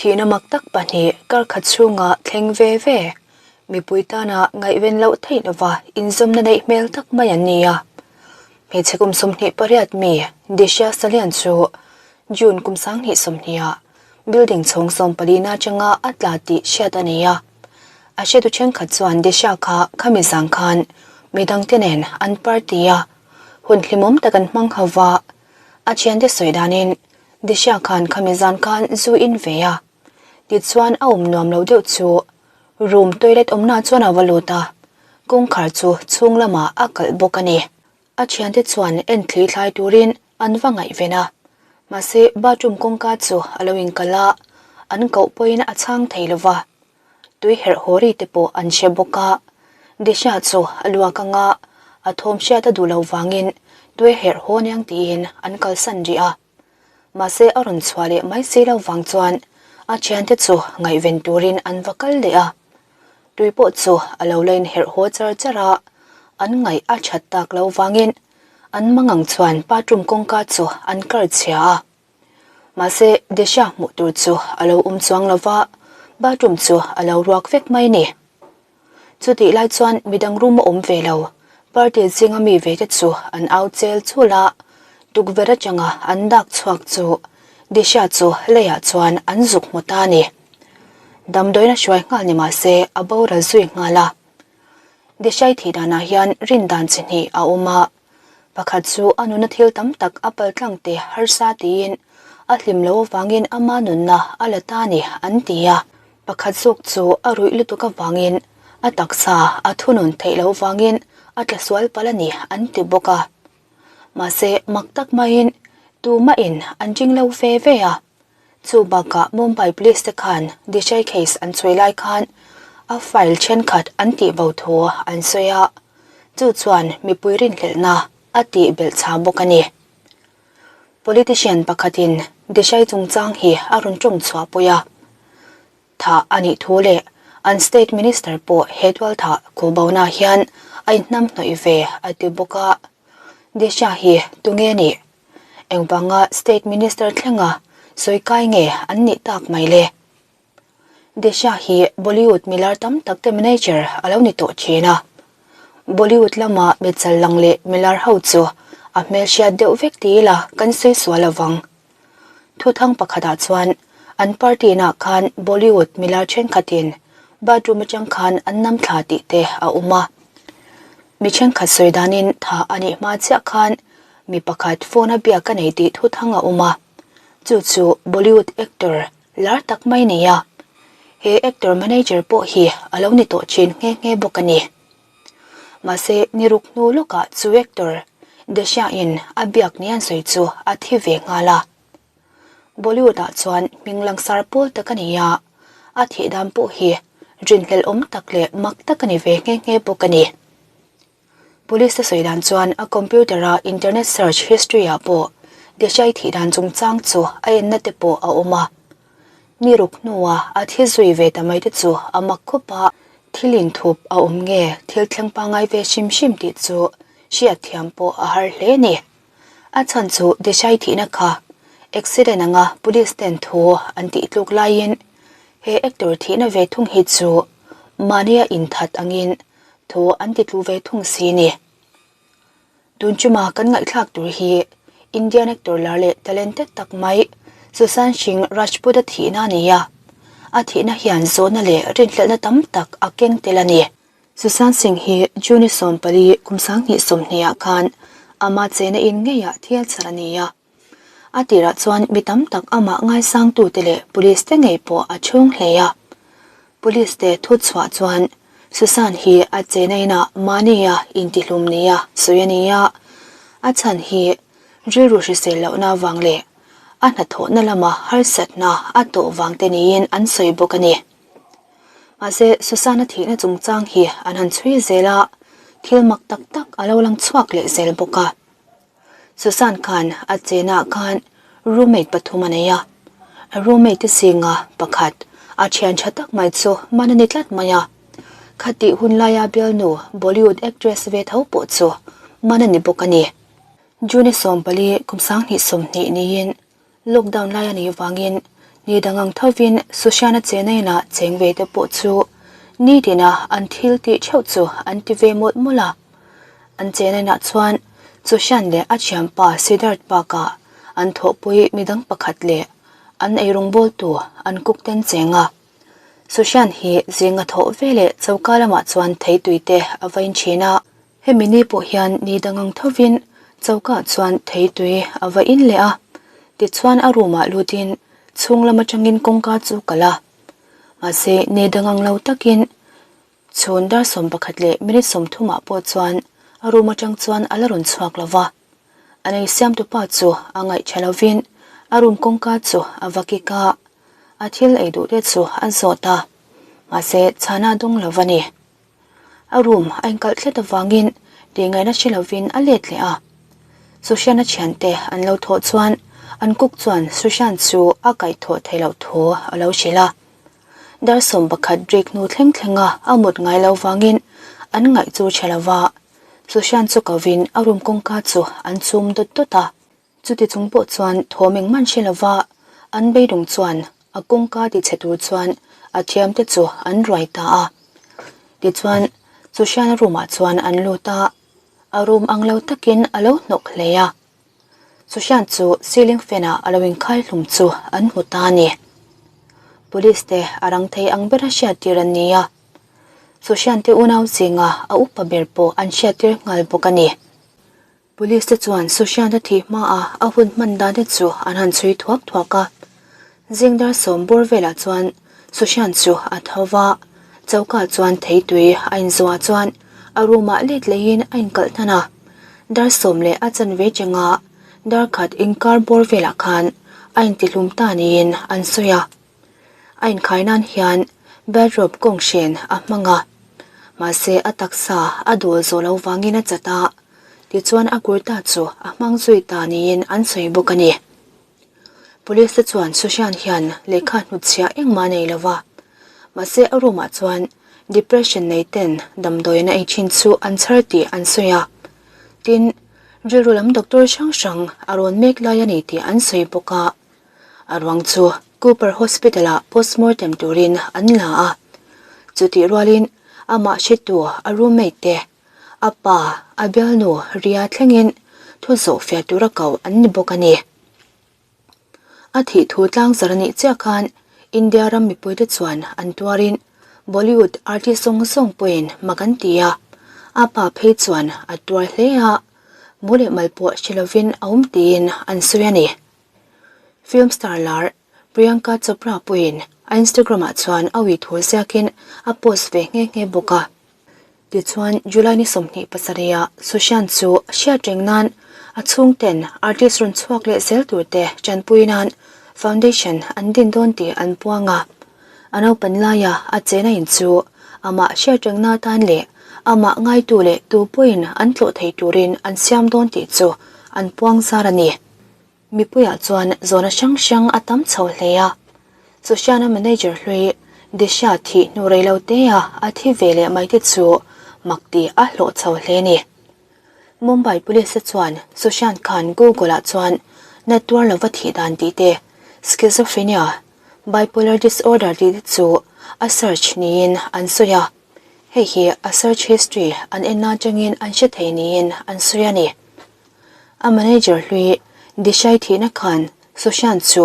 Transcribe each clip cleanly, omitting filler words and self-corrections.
Thihna mak tak pahnih karkhat chhunga thleng ve ve, mipui tana ngaihven loh theih lova inzawmna neih hmel tak mai an ni a. Hmeichhe kum 28 mi Disha Salian chu June kum 2020 ah building chhawng sawmpalina atanga a tla tih hriat a ni a. A hretu thenkhat chuan Disha kha khami zang khan midangte nen an party a, hun hlimawm tak an hmang ho va, a thiante sawi danin Disha khan khami zan khan zu in ve a, tichuan a awm nuam lo deuh chu room toilet awmna chuan a va lut a, kawngkhar chu chhung lamah a kalh bawk a ni. A thiante chuan en thli thlai turin an va ngaihven a, mahse bathroom kawngka chu a lo inkalh a, an koh pawhin a chhang thei lo va, tui herh haw ri te pawh an hre bawk a. Disha chu a luak anga a thawm hriat a duh lo vangin tui herh haw aniang tiin an kalsan rih a. Mahse a rawn chhuah leh mai si lo vang chuan a thiante chu ngaihven turin an va kal leh a. Tui pawh chu a lo la inherh haw char char a, an ngaih a that tak lo vangin an mangang chuan bathroom kawngka chu an kar chhia a. Mahse Desha hmuh tur chu a lo awm chuang lo va, bathroom chu a lo ruak vek mai ni. Chutih lai chuan midang room a awm ve lo, party zinga mi ve te chu an au chel chul a, tukverh atanga an dak chhuak chu Disha chu leiah chuan an zuk hmu ta a ni. Damdawiin a hruai nghal ni mahse a boral zui nghal a. Dishai thih danah hian rin dan chi hnih a awm a, pakhat chu a nuna thil tam tak a paltlang te harsa tiin a hlim lo avangin ama nunna a la ta a ni an ti a. Pakhat zawk chu a ruih lutuk avangin a taksa a thunun theih loh vangin a tla sual palh a ni an ti bawk a. Mahse mak tak maiin tumahin an ring lo ve ve a. Chu bakah Mumbai Police te khan Desai case an chhui lai khan a file thenkhat an tih bo thu an sawi a, chu chuan mipui rinhlelhna a tih belh chha bawk a ni. Politician pakhatin Desai chungchang hi a rawn tawng chhuah pawih a, thah a nih thu leh an state minister pawh he tualthah khuhbona hian a inhnamhnawih ve a ti bawk a. Desai hi tunge nih? Engvanga state minister thlenga sawi kai nge an nih tak mai le? Desha hi Bollywood milar tam tak te manager a lo ni tawh thin a. Bollywood lama mitchal lang leh milar ho chu a hmelhriat deuh vek ti ila kan sawi sual avang. Thuthang pakhatah chuan an party nah khan Bollywood milar thenkhatin bathroom atang khan an nam thla tih te a awm a. Mi thenkhat sawi danin tha a nih hma chiah khan mi pakhat phone a biak a nei tih thuthang a awm a. Chu chu Bollywood actor lar tak mai nei a, he actor manager pawh hi a lo ni tawh thin nghe nghe bawk a ni. Mahse ni ruk hnu lawkah chu actor Desha in a biak ni an sawi chu a thi ve nghal a. Bollywood ah chuan hming langsar pawl tak a ni a, a thih dan pawh hi rinhlelh awm tak leh mak tak a ni ve nghe nghe bawk a ni. Police te sawi dan chuan a computer a internet search history ah pawh Desai thih dan chungchang chu a enna te pawh a awm a. Ni ruk hnua a thi zui ve ta mai te chu a mak khawp a, thil inthup a awm nge thil thleng pangngai ve hrim hrim tih chu hriat thiam pawh a har hle a ni. A chhan chu Desai thihna kha accident anga police ten thu an tih tluk laiin he actor thihna ve thung hi chu mahnia inthat angin Thu an ti tlu ve thung si ni. Tun chuma kan ngaihthlak tur hi Indian actor lar leh talented tak mai Sushant Singh Rajput-a thihna a ni a. A thihna hian zawhna leh rinhlelhna tam tak a keng tel a ni. Sushant Singh hi June 14 kum 2020 ah khan ama chena in ngeiah thial chhan a ni a. A tirah chuan mi tam tak amah ngaisangtute leh police te ngei pawh a chhung hle a. Police te thu chhuah chuan Susan hi a chena inah mahnia intihlum nia sawi a ni a, a chhan hi rilru hrisel lohna vang leh a hnathawhna lama harsatna a tawh vang te niin an sawi bawk a ni. Mahse Susan-a thihna chungchang hi an han chhui zel a, thil mak tak tak a lo lang chhuak leh zel bawk a. Susan khan a chenah khan roommate pathum a nei a, a roommate te zinga pakhat a thian tha tak mai chu man a ni tlat mai a, khatih hun laia bialnu Bollywood actress ve tho pawh chu man a ni bawk a ni. June 14 kum 2020 niin lockdown lai a nih vangin Ni dang ang thovin Sushana Chennai-a cheng ve te pawh chu nitina an thil tih theuh chu an ti ve mawlh mawlh a. An Chennai-ah chuan Sushan leh a thianpa Siddharth bakah an thawhpui midang pakhat leh an eirawngbawltu an cook ten cheng a. Sushan hi zinga thawh veleh choka lamah chuan theitui te a va in thin a. Hemi ni pawh hian ni dang ang thovin choka chuan theitui a va in leh a, tichuan a room ah lutin chhung lam atangin kawngka chu kal a. Mahse ni dang ang lo takin chhun dar 11 leh minute 30 ah pawh chuan a room atang chuan a la rawn chhuak lo va. A nei siamtu pa chu a ngaih tha lovin a room kawngka chu a va kik a, a thil ei duh te chu a zawt a, mahse chhana dawng lo va ni. A room a inkalh tlat avangin tihngaihna hre lovin a let leh a. Sushan-a thiante an lo thawh chuan an cook chuan Sushan chu a kaihthawh theih loh thu a lo hrilh a. Dar 11 break hnu thleng thlenga a mut ngai lo vangin an ngaih chu tha lova Sushan chu kovin a room kawngka chu an chum dawt dawt a. Chuti chung pawh chuan thawm engmah hre lova an beidawng chuan a kawngka ti chhe tur chuan a thiamte chu an ruai ta a. Tichuan, Sushiana room ah chuan an lut a, a room ang lo takin a lo hnawk hle a. Sushian chu ceiling fan ah a lo inkhai hlum chu an hmu ta a ni. Police te a rang thei ang bera hriattir an ni a. Sushian te unau zinga a upa ber pawh an hriattir nghal bawk a ni. Police te chuan Sushant-a thih hmaah a hun hman dan te chu an han chhui thuak thuak a. Zing dar sawm bawr velah chuan Sushant chu a tho va, choka chuan theitui a inzuah chuan a room ah let leiin a inkalh hnan a. Dar sawm leh a chanve chenga dar khat inkar bawr velah khan a intihlum ta niin an sawi a. A inkhai nan hian bathrobe kawnghren a hmang a, mahse a taksa a dawl zawh loh vangin a chat a, tichuan a kurta chu a hmang zui ta niin an sawi bawk a ni. Police te chuan Sushan hian lehkha hnutchhiah engmah a nei lo va, mahse a room ah chuan depression nei ten damdawiin a ei thin chu an chhar tih an sawi a, tin, rilru lam doctor hrang hrang a rawn mek lai a ni tih an sawi bawk a. A ruang chu Cooper Hospital-ah postmortem turin an la a, chutih rualin amah hretu a roommate te, a pa, a bialnu Ria thlengin thu zawh fiah tura koh an ni bawk a ni. A thih thu tlangzar a nih chiah khan India ram mipuite chuan an tuarin Bollywood artist zawng zawng pawhin mak an ti a, a pa phei chuan a tuar hle a, mu leh mal pawh hre lovin a awm tiin an sawi a ni. Film star lar Priyanka Chopra pawhin a Instagram ah chuan a ui thu ziakin a post ve nghe nghe bawk a. Tichuan July ni 27 ah Sushant chu hriat reng nan a chhungten artist rawn chhuak leh zel tur te tanpui nan foundation an din dawn tih an puang a. A naupan laia a chena in chu amah hriat rengna atan leh amah ngaitu leh tu pawhin an tlawh thei turin an siam dawn tih chu an puang zar a ni. Mipuiah chuan zawhna hrang hrang a tam chho hle a. Sushana manager hlui Disha thih hnu rei lo te a a thi ve leh mai te chu mak tih a hlawh chho hle ni. Mumbai Police te chuan Sushant khan Google ah chuan na tuar lova thih dan tih te, schizophrenia, bipolar disorder tih te chu a search niin an sawi a. Hei hi a search history an en atangin an hre thei niin an sawi a ni. A manager hlui Dishai thihna khan Sushant chu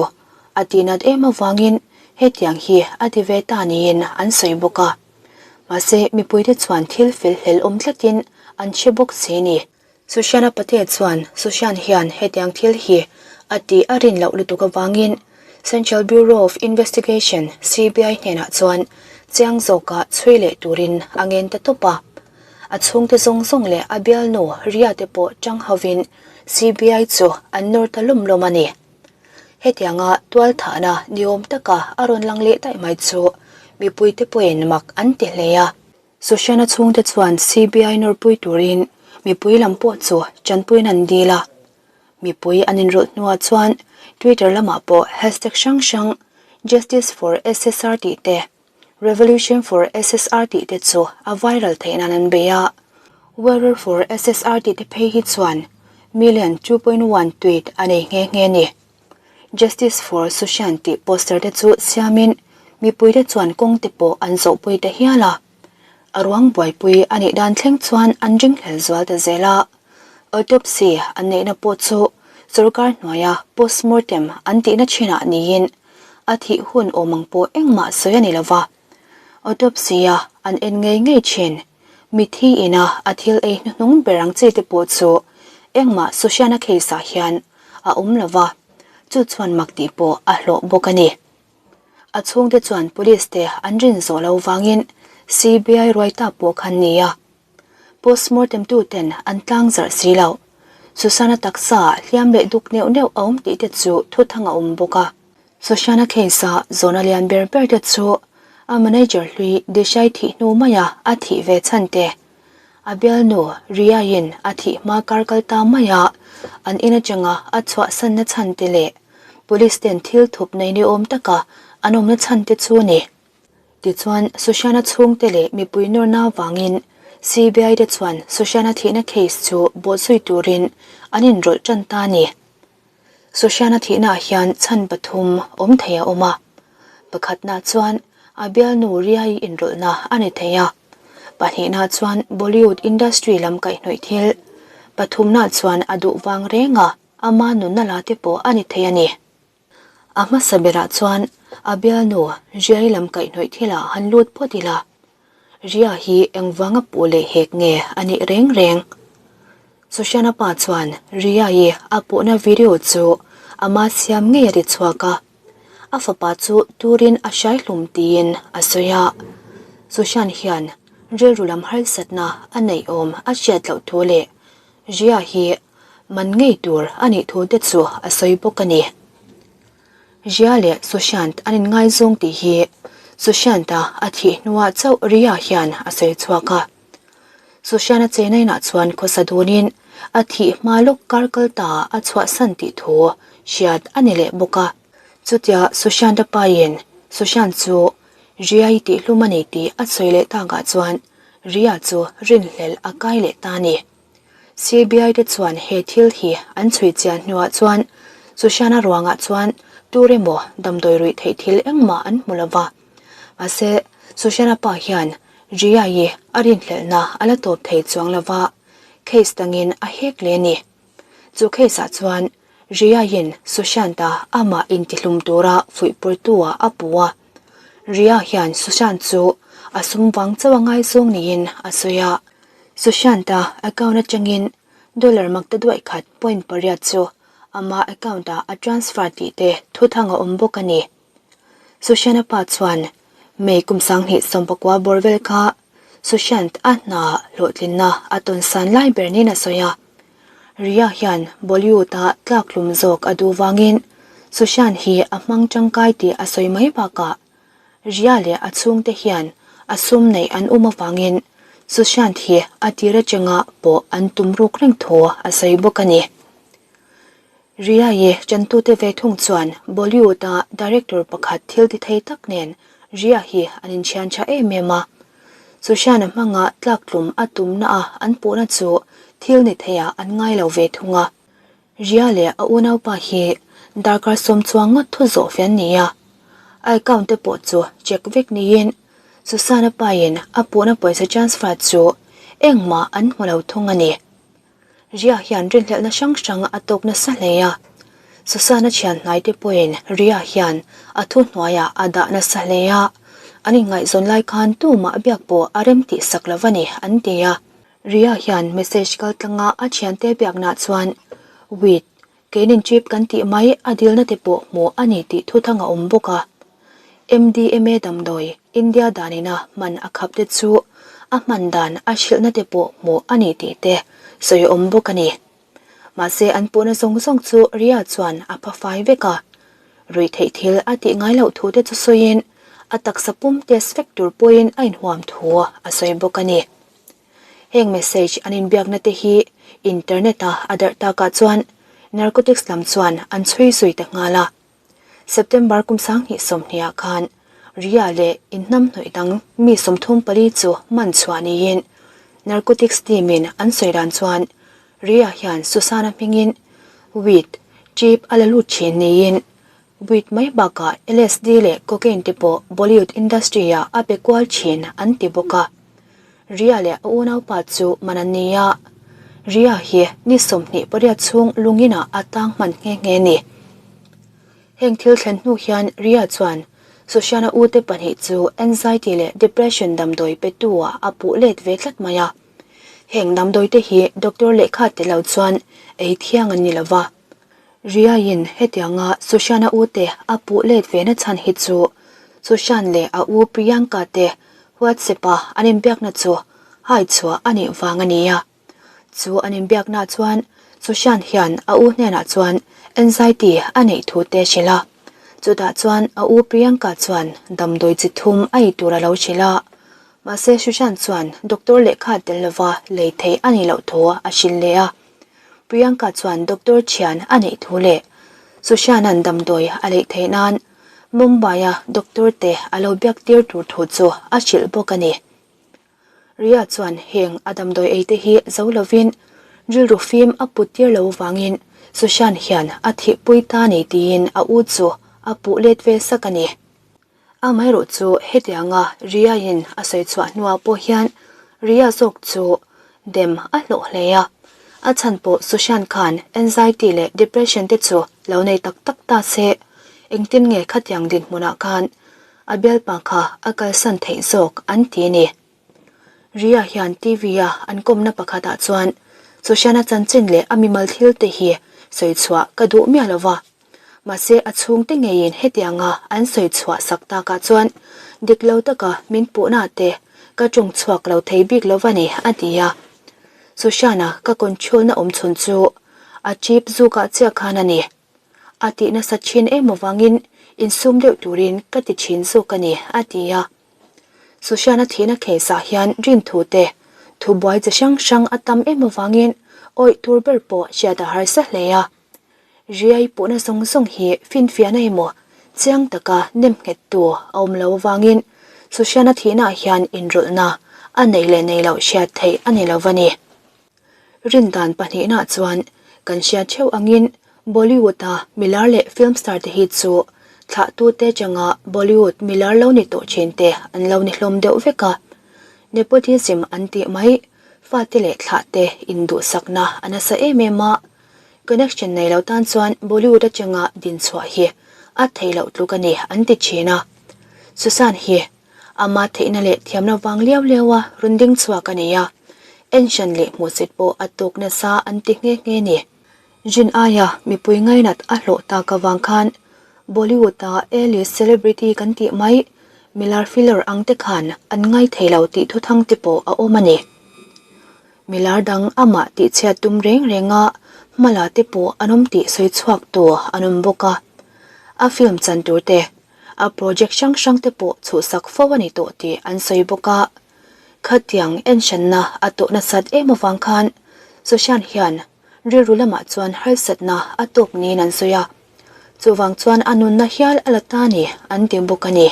a tihnat em avangin hetiang hi a ti ve ta niin an sawi bawk a. Mahse, mipuite chuan thil fel hlel awm tlatin an hre bawk si ni. Sushant-a pate chuan Sushant hian hetiang thil hi a tih a rin loh lutuk avangin Central Bureau of Investigation, CBI, hnenah chuan chiang zawka chhui leh turin a ngen ta tawp a. A chhungte zawng zawng leh a bialnu Ria te pawh chang hovin CBI chu an nawr ta lawm lawm a ni. Hetianga tualthahna niawm taka a rawn lang leh daih mai chu mipuite pawhin mak an ti hle a. Sushant-a chhungte chuan CBI nawrpui turin mipui lam pawh chu tanpuiin an dil a. Mipui an inrawlh hnuah chuan Twitter lamah pawh hashtag hrang hrang Justice for SSR tih te, Revolution for SSR tih te chu a viral theih nan an bei a, Warrior for SSR tih te phei hi chuan million 2.1 tweet a nei nghe nghe a ni. Justice for Sushant tih poster te chu siamin mipuite chuan kawng te pawh an zawhpui ta hial a. A ruang buaipui a nih dan thleng chuan an ringhlel zual ta zel a. Autopsy an neihna pawh chu sorkar hnuaia postmortem an tihna thinah niin a thih hun awm ang pawh engmah sawi a ni lova. Autopsy-a an en ngei ngei thin. Mithi ina a thil ei hnuhnung ber ang chi te pawh chu engmah Sushant-a case-ah hian a awm lova, chu chuan mak tih pawh a hlawh bawk a ni. A chhungte chuan police te an rin zawh lo vangin CBI ruai ta pawh khan ni a. Postmortem tu ten an tlang zarh si lo. Sushant-a taksa ah hliam leh duk neuh neuh a awm tih te chu thuthang a awm bawk a. Sushant-a case a zawhna lian ber ber te chu a manager hlui Desai thih hnu maia a thih ve chhan te, a bialnu Riya-in a thih hma kar kal ta maia an in atanga a chhuahsanna chhan te leh Police ten thil thup nei ni awm taka an awmna chhan te chu a ni. Tichuan, Sushant-a chhungte leh mipui nawrna avangin CBI te chuan Sushant-a thihna case chu bawhzui turin an inrawlh tan ta a ni. Sushant-a thihnaah hian chhan pathum awm thei a awm a. Pakhatna chuan a bialnu Riya-i inrawlhna a ni thei a. Pahnihna chuan Bollywood industry lam kaihhnawih thil. Pathumna chuan a duh vang reng a. Ama nunna la te pawh a ni thei a ni. A hmasa berah chuan a bialnu Riai lam kaihhnawih thilah han lut phawt ila, Ria hi engvanga puh leh hek nge a nih reng reng? Sushana pa chuan Ria-i a puhna video chu ama siam ngei a ti chhuak a, a fapa chu turin a hrai hlum tiin a sawi a. Sushan hian rilru lam harsatna a neih awm a hriat loh thu leh Ria hi man ngei tur a nih thu te chu a sawi bawk a ni. Ria leh Sushant an inngaizawng tih hi Sushant-a a thih hnuah chauh Ria hian a sawi chhuak a. Sushant-a chena inah chuan khawsa dunin a thih hma lawk kar kal ta a chhuahsan tih thu hriat a ni leh bawk a. Chutia Sushant-a pain Sushant chu Ria-i tihhlum a ni tih a sawi leh takah chuan Ria chu rinhlelh a kai leh ta a ni. CBI te chuan he thil hi an chhui chian hnuah chuan Sushant-a ruangah chuan tur emaw damdawi ruih theih thil engmah an hmu lo va. Mahse, Sushant-a pa hian Riya-i a rinhlelhna a la tawp thei chuang lo va, case dangin a hek leh a ni. Chu case-ah chuan Riya-in Sushant-a amah intihlum tura fuihpawrtu-ah a puh a. Riya hian Sushant chu a sum vang chauh a ngaizawng niin a sawi a. Sushant-a account atangin dollar makta duaih khat point pariat chu ama account-ah a transfer tih te thuthang a awm bawk a ni. Sushant-a pa chuan May kum 2019 bawr vel kha Sushant a hna hlawhtlinna a tawn san lai ber niin a sawi a. Riya hian Bollywood-a tlaktlum zawk a duh vangin Sushant hi a hmang tangkai tih a sawi mai bakah Riya leh a chhungte hian a sum neih an um avangin Sushant hi a tir atanga pawh an tum ruk reng thu a sawi bawk a ni. Riya-i chantute ve thung chuan Bollywood-a director pakhat thil ti thei tak nen Riya hi an inthian tha em em a. Sushant-a hmanga tlaktlum a tumna a an puhna chu thil ni theiah an ngai lo ve thung a. Riya leh a unaupa hi darkar sawm chuang ngawt thu zawh ve an ni a. A account te pawh chu check vek niin Sushant-a pain a puhna pawisa transfer chu engmah an hmu lo thung a ni. Ria hian rinhlelhna hrang hrang a tawk nasa hle a. Susanna thian hnaite pawhin Ria hian a thu hnuaiah a dah nasa hle a, an inngaihzawn lai khan tumah biak pawh a rem tih sak lo a ni an ti a. Ria hian message kaltlanga a thiante biaknaah chuan Weed, Keinin trip kan tih mai a dilna te pawh hmuh a ni tih thuthang a awm bawk a. MDMA damdawi India danina hman a khap te chu a hman dan a hrilhna te pawh hmuh a ni tih te sawi a awm bawk a ni. Mahse an puhna zawng zawng chu Ria chuan a pha fai vek a. Ruihtheih thil a tih ngai loh thu te chu sawiin a taksa pum test vek tur pawhin a inhuam thu a sawi bawk a ni. Heng message an inbiakna te hi internet a a darh takah chuan narcotics lam chuan an chhui zui ta nghal a. September kum 2020 ah khan Ria leh inhnamhnawih dang mi 34 chu man chhuah niin narcotics team in an sawi dan chuan Ria hian Susana hmingin weed chip a la lut thin niin. Weed mai bakah LSD leh cocaine te pawh Bollywood industry-ah a pe kual thin an ti bawk a. Ria leh a unaupa chu man an ni a, Ria hi ni 28 chhung lungin ah a tang hman nghe nghe a ni. Heng thil thlen hnu hian Ria chuan Sushant-a ute pahnih chu anxiety leh depression damdawi petu ah a puh let ve tlat mai a. Heng damdawi te hi doctor lehkha tel lo chuan ei thiang an ni lo va. Ria-in hetianga Sushant-a ute a puh let ve na chhan hi chu Sushant leh a u Priyanka te WhatsApp-a an inbiakna chu hai chhuah a nih vang a ni a. Chu an inbiakna chuan Sushant hian a u hnenah chuan anxiety a neih thu te hrilh a. Chutah chuan a u Priyanka chuan damdawi chi thum a ei tur a lo hrilh a. Mahse Sushant chuan doctor lehkha tel lova lei theih a nih loh thu a hrilh leh a. Priyanka chuan doctor thian a neih thu leh Sushant-a'n damdawi a leih theih nan Mumbai-a doctor te a lo biak tir tur thu chu a hrilh bawk a ni. Ria chuan heng a damdawi ei te hi zo lovin rilru fim a put tir lo vangin Sushant hian a thihpui ta ni tiin a u chu a puh let ve sak a ni. Amaherawh chu hetianga Ria-in a sawi chhuah hnuah pawh hian Ria zawk chu dem a hlawh hle a. A chhan pawh Sushant khan anxiety leh depression te chu lo nei tak tak ta se, engtin nge khatiang dinhmunah khan A bialpa kha a kalsan theih zawk an ti a ni. Ria hian TV-a an kawmna pakhatah chuan Sushana chanchin leh a mimal thil te hi sawi chhuah ka duh miah lo va. Mahse a chhungte ngeiin hetianga an sawi chhuah sak takah chuan dik lo taka min puhna te ka tawng chhuak lo thei bik lo va ni a ti a. Sushana ka control-na awm chhun chu a chip zukah chiah khan a ni. A tih nasa thin em avangin insum deuh turin ka ti thin zawk a ni, a ti a. Sushant-a thihna case ah hian rinthu te thubuai chi hrang hrang a tam em avangin awih tur ber pawh hriat a harsa hle a. Riai puhna zawng zawng hi finfiahna emaw chiang taka nem nghettu a awm lo avangin Sushant-a thihnaah hian inrawlhna a neih leh neih loh hriat theih a ni lo va ni. Rindan pahnihna chuan kan hriat theuh angin Bollywood-a milar leh film star te hi chu thlahtute atanga Bollywood milar lo ni tawh thin te an lo ni hlawm deuh vek a. Nepotism an tih mai, fate leh thlahte induhsakna a nasa em em a. Connection nei lo tan chuan Bollywood atanga dinchhuah hi a theih loh tluk a ni an ti thin a. Susan hi Ama theihna leh thiamna vang liau liau a rawn ding chhuak a ni a, enhran leh hmuhsit pawh a tawk nasa an ti nghe nghe ni. Jin aia mipui ngainat a hlawh tak avang khan Bollywood-a A-list celebrity kan tih mai milar filler ang te khan an ngai thei lo tih thuthang te pawh a awm a ni. Milar dang amah tihchhiat tum reng reng a hmala te pawh an awm tih sawi chhuak tu an awm bawk a, a film chan tur te A project hrang hrang te pawh chhuhsak fo a ni tawh tih an sawi bawk a. Khatiang enhranna a tawh nasat em avang khan Sushant hian rilru lamah chuan harsatna a tawk niin an sawi a. Chuvang chuan a nunna hial a la ta ni an ti bawk a ni.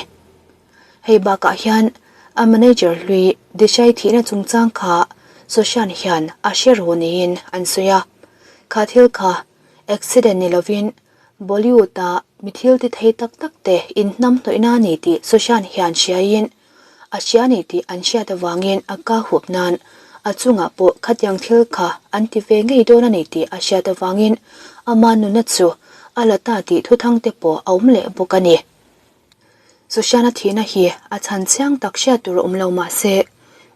Hei bakah hian a manager hlui Dishai thihna chungchang kha Sushant hian a hre ru niin an sawi a. Kha thil kha accident ni lovin Bollywood-a mi thil ti thei tak tak te inhnam hnawihna a ni tih Sushant hian hriaiin a hria a ni tih an hriat avangin a ka hup nan a chungah pawh khatiang thil kha an ti ve ngei dawn a ni tih a hriat avangin ama nunna chu a la ta tih thuthang te pawh a awm leh bawk a ni. Sushant-a thihna hi a chhan chiang tak hriat tur awm lo mah se,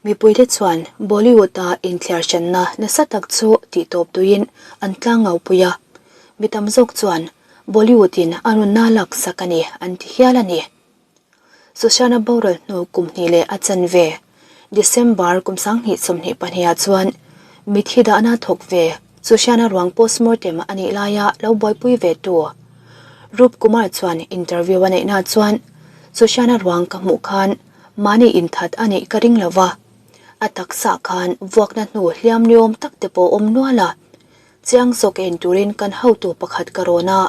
mipuite chuan Bollywood-a inthliar hranna nasa tak chu tihtawp tuiin an tlang ngaupui a, mi tam zawk chuan Bollywood-in a nunna laksak a ni an ti hial a ni. Sushant-a boral hnu kum hnih leh a chanve, December kum 2022 ah chuan mithi dahna thawk ve Sushant-a ruang postmortem a nih laia lo buaipui ve tu Roop Kumar chuan interview a neihna chuan Sushant-a ruang ka hmuh khan mahni inthat a nih ka ring lo va, a taksa khan vuakna hnu hliam niawm tak te pawh awm nual a, chiang zawk en turin kan hotu pakhat ka rawn a,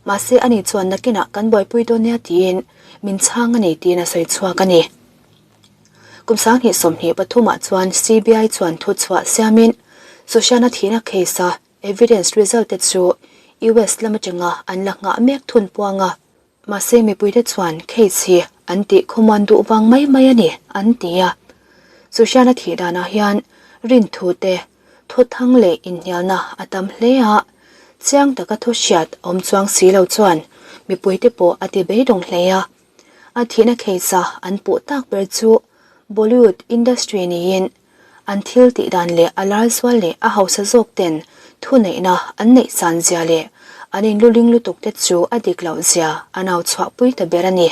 mahse ani chuan nakinah kan buaipui dawn nia tiin min chhang a ni tiin a sawi chhuak a ni. Kum 2023 ah chuan CBI chuan thuchhuah siamin Sushant-a thihna case-a evidence result te chu US lam atanga an la nghah mek thun puang a. Mahse mipuite chuan case hi an tih khawmuan duh vang mai mai a ni an ti a. Sushant-a thih danah hian rinthu te, thuthang leh inhnialna a tam hle a, chiang taka thu hriat awm chuang si lo chuan mipuite pawh a ti beidawng hle a. A thihna case-a an puh tak ber chu Bollywood industry niin an thil tih dan leh a lar zual leh a hausa zawk ten thuneihna an neih san zia leh an inluling lutuk te chu a dik loh zia an au chhuahpui ta ber a ni.